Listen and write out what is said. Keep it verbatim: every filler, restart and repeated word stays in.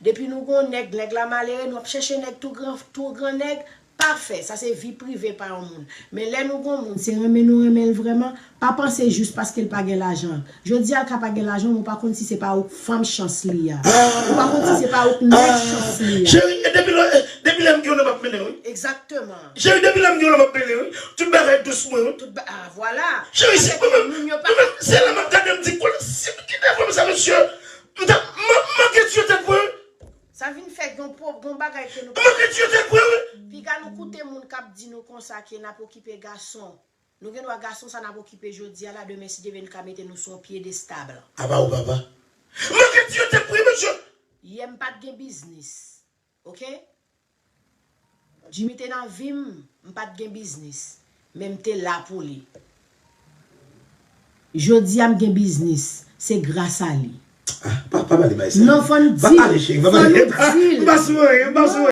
Depi nou gon nèg, nèg la malere, nou ap chèche nèg tou gran, tou gran nèg, pafè. Sa se vi prive pa yon moun. Men lè nou gon moun, se renmen nou renmen l vrèman, pa panse jis paske l pa gen lajan. Jodi a l ka pa gen lajan, men w pa konn si se pa ou k fanm chans li a. Ou pa konn si se pa ou k nèg chans li a. Cheri, e depi lè, e depi lè m gen w nan m ap mennen wi. Egzakteman. Cheri, depi lè m gen w nan m ap mennen wi. Tout bagay dous mwen wi. Tout ba, ah, vwala. Cheri, se mwen menm, mwen menm, se la m ap gade m di kounye a si m kite fanm sa mesye. M ta, m ap manke tiye tèt mwen wi. Sa vin fè gon pwob, gon bagay ke nou pa. Mwen ki tye tèt mwen wi. Piga nou koute moun k ap di nou konsa ke n ap okipe gason. Nou gen dwa gason sa n ap okipe jodi a la, demen si Dye vle n ka mete nou sou yon pyedestal. Apa ou papa. Mwen ki tye tèt mwen wi mesye. Yè m pa t gen biznis. Oke? Jimmy te nan vi m, m pa t gen biznis. Men m te la pou li. Jodi a m gen biznis, se gras a li. Ah, pa, pa pale bay sa. Non, fò n di l. Pa pale cheri, pa pale. Fò nou di l. M pa sou anyen, m pa sou anyen.